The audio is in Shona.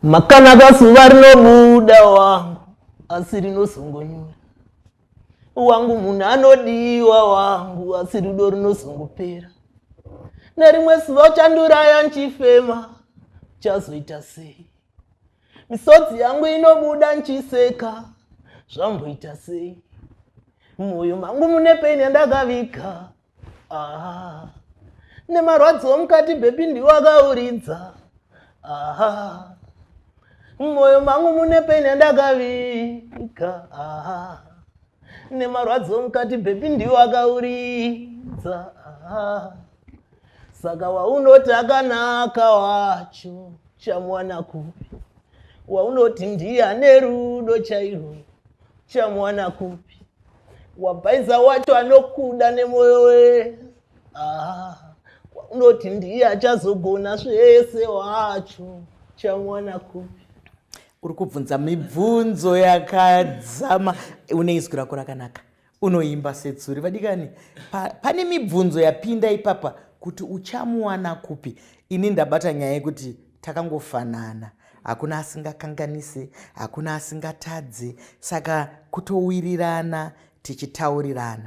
Makanaka zuva rinobuda wangu, asi rinozongonyura. Wangu munhu anodiwa wangu, asi rudo runozongopera. Nerimwe zuva uchanduraya nchifema, uchazoita sei? Misodzi yangu inobuda nchiseka, zvamboita sei? Mwoyo mangu mune pain yandakavika. Ah. Nemarwadzo mukati baby ndiwo akauridza. Ah. Mwoyo mangu mune pain yandakavika. Ah. Nemarwadzo mukati baby ndiwo akauridza. Ah. Saka waunoti akanaka wacho chamuwana kupi? Waunoti ndiye ane rudo chairwo chamuwana kupi? Wabhaiza wacho anokuda nemwoyo wese. Ah, waunoti ndiye achazogona zvese wacho chamuwana kupi? Uri kubvunza mibvunzo yakadzama. Une izwi rako rakanaka, unoimba setsuri. Vadikani, pane mibvunzo yapinda ipapa kuti uchamuwana kupi. Ini ndabata nyaya yekuti takangofanana, hakuna asingakanganise, hakuna asingatadze, saka kutowirirana tichitaurirana.